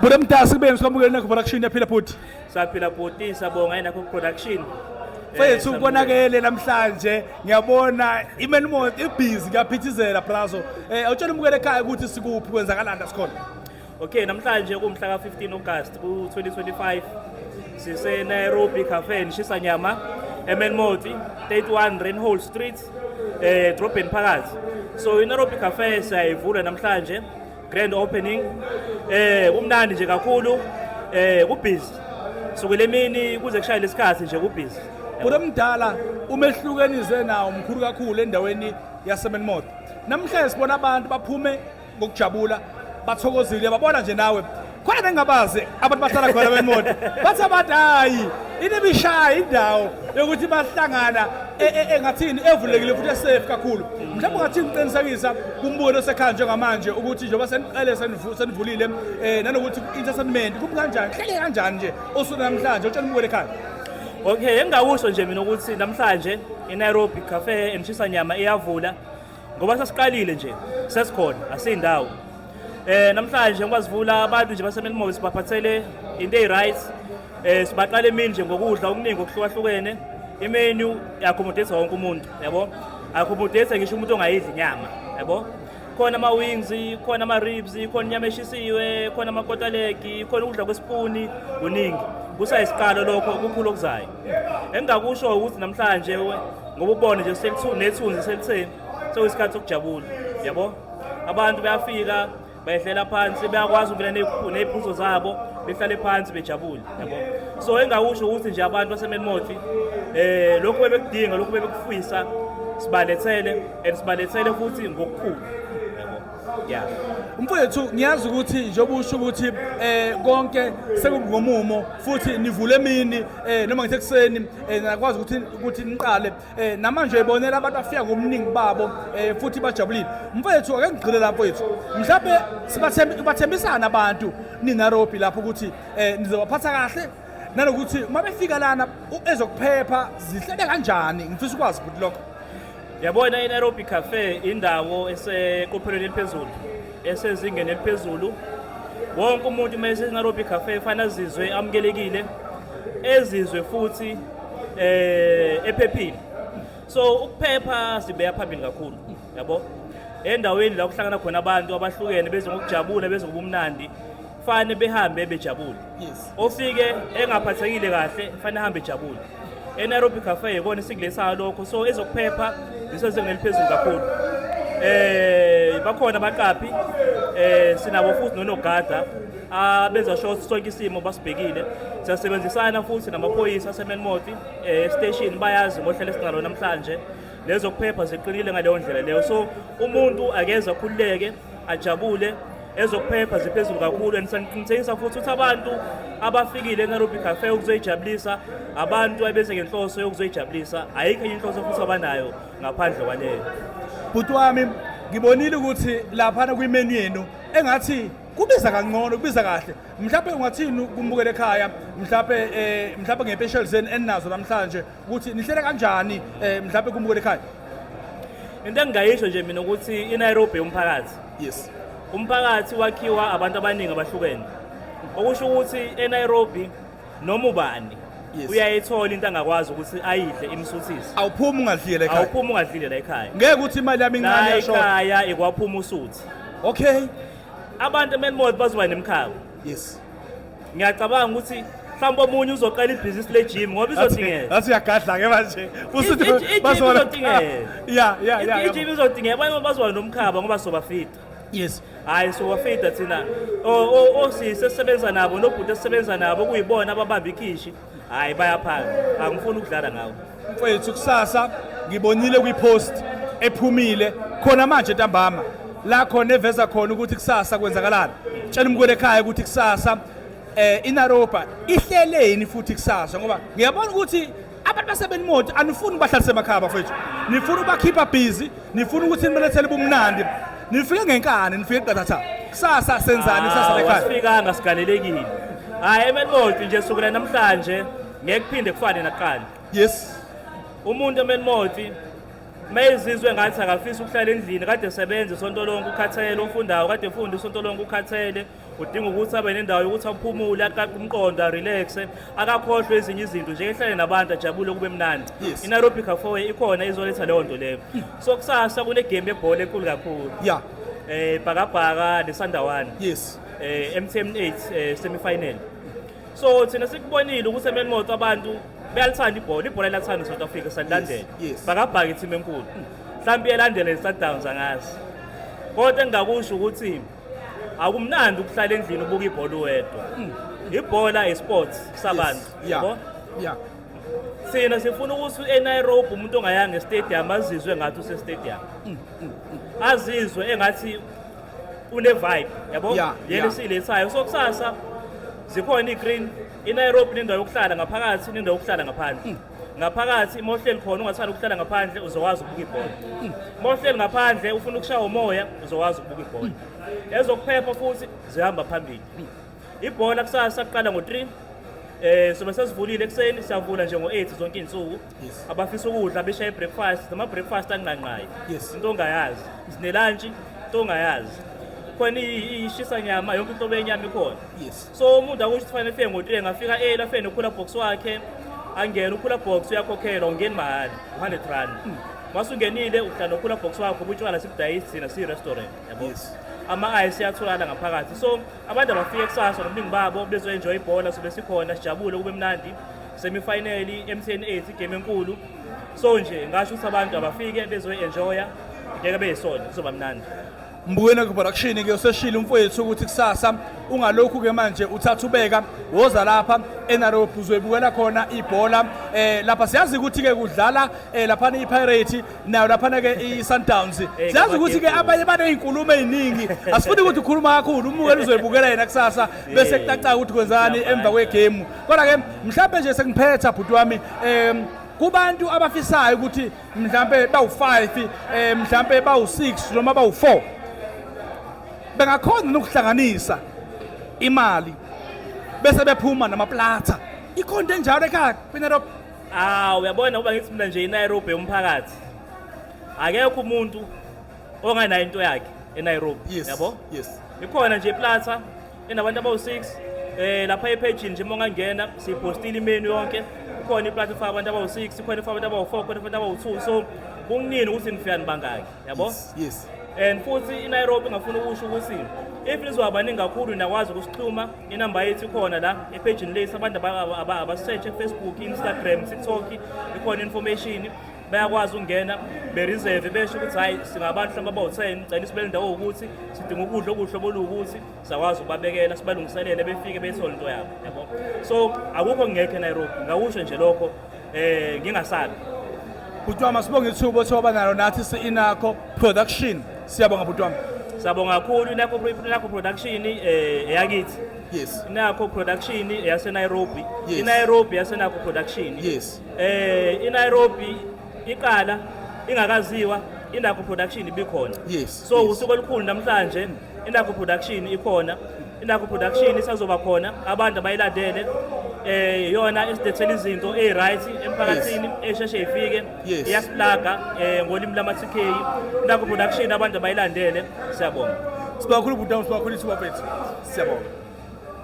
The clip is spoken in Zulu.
Bhuti Mdasi, kubeni sikwamukele Nakho Production. Yaphila, bhuti? Saphila, bhuti, sabonga inakho production. Mfethu, Samukele. Kubonakele namhlanje, ngiyabona iMelmoth ibhizi, kuyaphithizela brazo. Awutshela umukele ekhaya ukuthi sikuphi, kwenzakalani la sikhona. Okay, namhlanje kumhla ka-15 August ku-2025, sise Nairobi Cafe Shisa Nyama eMelmoth, 31 Renhold Street, edrobheni phakathi. So iNairobi Cafe siyayivula namhlanje, grand opening. Kumnandi nje kakhulu. Kubhizi. Sukela emini kuze kushaye lesikhathi nje kubhizi. Bhuti Mdala, umehlukenize nawo mkhulu kakhulu endaweni yaseMelmoth. Namhlanje sibona abantu baphume ngokujabula, bathokozile, babona nje nawe. Khona bengabazi abantu bahlala khona bemoto. Bathi abantu, hayi, inebishaya indawo yokuthi bahlangana engathini, evulekile futhi esafe kakhulu. Mhlawumbe ungathini uqinisekisa kumbukelo osekhaya njengamanje ukuthi njengoba seniqele senivulile, nanokuthi entertainment kubi kanjani, hlele kanjani nje osuku namhlanje, utshela umbukelo ekhaya. Okay, engingakusho nje mina ukuthi namhlanje iNairobi Cafe and Shisa Nyama iyavula ngoba sesiqalile nje, sesikhona, asindawo. Namhlanje ngoba sivula, abantu nje baseMelmoth sibaphathele into eyi-right. Sibaqala emini nje ngokudla okuningi okuhlukahlukene. Imenu accommodate wonke umuntu, yabo? Accommodate ngisho umuntu ongayidli inyama, yabo? Khona ama-wings, khona ama-ribs, khona inyama eshisiwe, khona amakotalegi, khona ukudla kwesipuni, kuningi. Kusayisiqalo lokho, kukhulu okuzayo. Engingakusho ukuthi namhlanje ngoba ubone nje nethunzi selitheni, sekuyisikhathi sokujabula, yabo? Abantu bayafika, behlela phansi, bayakwazi ukungena ney'phuzo zabo, behlale phansi bejabule, yabo? So engingakusho ukuthi nje abantu baseMelmoth, lokhu bebekudinga, lokhu bebekufisa, sibalethele, and sibalethele futhi ngokukhulu, yabo? Yeah. Mfowethu, ngiyazi ukuthi njengoba usho ukuthi konke sekungomumo futhi nivule emini, noma ngithi ekuseni, nakwazi ukuthi niqale, namanje ibonela abantu bafika ngobuningi babo, futhi bajabulile. Mfowethu, ake ngigxile lapho, mfowethu. Mhlawumbe sibathembisana abantu niNairobi lapho ukuthi nizobaphatha kahle, nanokuthi uma befika lana ezokuphepha zihlele kanjani. Ngifisa ukwazi futhi lokho. Yabona, iNairobi Cafe indawo eseqophelweni eliphezulu, esezingeni eliphezulu. Wonke umuntu uma eseNairobi Cafe fanele azizwe amukelekile, ezizwe futhi ephephile. So ukuphepha sibeka phambili kakhulu, yabo? Endaweni la kuhlangana khona abantu abahlukene beze ngokujabula, beze ngobumnandi, fanele behambe bejabule. Ofike engaphathekile kahle fanele ahambe ejabule. eNairobi Cafe ikona esikulethayo lokho. So ezokuphepha zisezingeni eliphezulu kakhulu. Bakhona abaqaphi, sinabo futhi nonogada abenza sure sonke isimo basibhekile. Siyasebenzisana futhi namaphoyisa aseMelmoth station, bayazi ngohlelo esinalo namhlanje. Lezokuphepha ziqinile ngaleyo ndlela leyo. So umuntu akeze akhululeke, ajabule, ezokuphepha ziphezulu kakhulu, and saniqinisekisa futhi ukuthi abantu abafikile eNairobi Cafe ukuzoyijabulisa, abantu abeze ngenhloso yokuzoyijabulisa, ayikho enye inhloso futhi abanayo ngaphandle kwaleyo. Bhuti wami, ngibonile ukuthi laphana kwimenu yenu engathi kubiza kangcono, kubiza kahle. Mhlawumbe ungathini kumbukele ekhaya, mhlawumbe ngespecial zenu eninazo namhlanje, ukuthi nihlele kanjani, mhlawumbe kumbukele ekhaya? Into engingayisho nje mina ukuthi iNairobi umphakathi. Umphakathi wakhiwa abantu abaningi abahlukene. Okusho ukuthi eNairobi noma ubani uyayithola into angakwazi ukuthi ayidle imsuthise. Awuphumi ungadlile la ekhaya. Awuphumi ungadlile la ekhaya. Ngeke ukuthi imali yami incane La yashoda. ekhaya ikwaphuma usuthi. Abantu eMelmoth bazoba nemkhaba. Ngiyacabanga ukuthi mhlawumbe omunye uzoqala ibhizinisi le-gym ngoba izodingeka. Ngathi uyagadla ke manje. Usuthi I-gym bazoba izodingeka. Yeah. I-gym izodingeka, abanye bazoba nomkhaba ngoba sobafida. Hayi, sobafida thina. Osisi esisebenza nabo nobhuti esisebenza nabo kuyibona ababamba ikhishi. Hayi, bayaphaka. Angifuni ukudlala ngawo. Mfethu, kusasa ngibonile kwipost ephumile khona manje ntambama la khona eveza khona ukuthi kusasa kwenzakalani. Tshela umkwele ekhaya ukuthi kusasa iNairobi ihleleni futhi kusasa, ngoba ngiyabona ukuthi abantu baseMelmoth anifuni ukubahlalisa emakhaya, bafethu. Nifuna ukubakhipha busy, nifuna ukuthi nibelethele ubumnandi. Nifike ngenkani, nifike qathatha. Kusasa senzani kusasa Hawu, ekhaya? asifikanga sigalelekile. Hayi, eMelmoth nje sukela namhlanje ngeke kuphinde kufane nakuqala. Umuntu eMelmoth mayezizwe ngathi akafisi ukuhlala endlini, kade esebenza isonto lonke ukhathele, ofundayo kade efunda isonto lonke ukhathele. Udinga ukuthi abe nendawo yokuthi aphumule, aqaqe umqondo, arelaxe, akakhohlwe ezinye izinto nje, ehlale nabantu, ajabule, kube mnandi. INairobi Cafe ikhona izoletha leyo nto leyo. So kusasa kune-game yebhola enkulu kakhulu. Bhakabhaka neSandawana. MTN 8 semi-final. So thina sikubonile ukuthi eMelmoth abantu bayalithanda ibhola, ibhola liyathanda South Africa, salilandela. Bhakabhaka i-team enkulu. Mhlawumbe iyalandela i-Sundowns, angazi. Kodwa engingakusho ukuthi akumnandi ukuhlala endlini ubuka ibhola uwedwa. Ibhola i-sports sabantu, yabo? Thina sifuna ukuthi eNairobi umuntu ongayanga e-stadium azizwe ngathi use-stadium. Azizwe engathi une vibe, yabo? Yena esilethayo. So kusasa zikhona i-green, iNairobi nendawo yokuhlala ngaphakathi, nendawo yokuhlala ngaphandle. Ngaphakathi uma uhleli khona ungathanda ukuhlala ngaphandle uzokwazi ukubuka ibhola. Uma uhleli ngaphandle ufuna ukushaya umoya uzokwazi ukubuka ibhola. Ezokuphepha futhi zihamba phambili. Ibhola kusasa kuqala ngo-3. Sobe sesivulile ekuseni, siyavula nje ngo-8 zonke izinsuku. Abafisa ukudla beshaye breakfast, nama breakfast anqanqayo. Into ongayazi. Sine lunch, into ongayazi. Khona ishisa nyama, yonke inhlobo yenyama ikhona. So umuntu akusho ukuthi fanele afike ngo-3, angafika early, afike no-cooler box wakhe, angene u-cooler box uyakhokhelwa, ungeni mahhala, 100 rand. Mase ungenile uhlala no-cooler box wakho, ubutshwala sibudayisi thina siyi-restaurant, yabo? Ama-ice iyatholakala ngaphakathi. So abantu abafike kusasa nobuningi babo bezo-enjoy ibhola, sobe sikhona sijabule kube mnandi. Semi-final MTN 8 igame enkulu. So nje ngasho ukuthi abantu abafike bezo-enjoya, ngeke beyisona, kuzoba mnandi. Mbukeni ku-production ke useshilo umfowethu ukuthi kusasa ungalokhu ke manje uthatha ubeka, woza lapha eNairobi uzoyibukela khona ibhola. Lapha siyazi ukuthi ke kudlala lapha iPirate nayo lapha ke iSundowns. Siyazi ukuthi ke abanye banezinkulumo eziningi, asifuni ukuthi ukhuluma kakhulu, umukeli uzoyibukela yena kusasa bese kucaca ukuthi kwenzani emva kwegame. Kodwa ke mhlawumbe nje sengiphetha bhuti wami, kubantu abafisayo ukuthi mhlambe bawu5, mhlambe bawu6 noma bawu4, bengakhona nokuhlanganisa imali bese bephuma namaplatter, ikhona enjalo ekhaya kwiNairobi? Ah, uyabona uba ngithi mina nje iNairobi umphakathi. Akekho umuntu onganayo into yakhe eNairobi, yabo? Ikhona nje iplatter enabantu abawu6 lapha epage nje uma ungangena sipostile imenu yonke. Ikhona iplatter efaka abantu abawu6, ikhona efaka abantu abawu4, ikhona efaka abantu abawu2. So kunginini ukuthi nifika nibangaki, yabo? Yes. And futhi iNairobi ngafuna ukusho ukuthi if nizoba baningi kakhulu nakwazi ukusixhuma, inamba yethu ikhona la epage lethu, abantu abasearch Facebook, Instagram, TikTok, ikhona information, bayakwazi ukungena bereserve besho ukuthi hayi singabantu mhlawumbe abawu-10, cela isibele indawo ukuthi sidinga ukudla okuhlobo oluwukuthi, siyakwazi ukubabekela sibalungiselele befike beyithole into yabo, yabo? So akukho ngekho eNairobi, ngakusho nje lokho ngingasabi. Bhuti wami, asibonge ithuba othi waba nalo nathi si-Inakho Production. Siyabonga bhuti wami. Siyabonga kakhulu. Inakho Production eyakithi. Inakho Production eyase Nairobi. INairobi yasenakho Production. INairobi iqala ingakaziwa, Inakho Production ibikhona. So usuku olukhulu namhlanje, Inakho Production ikhona, Inakho Production isazoba khona, abantu abayilandele, iyona esidethela izinto ezi-right emphakathini esheshe ifike, iyasiplaga ngolimi lama-TK. Inakho Production, abantu abayilandele, siyabonga. Sibonga kakhulu bhuti wami, sibonga kakhulu ithuba mfethu. Siyabonga.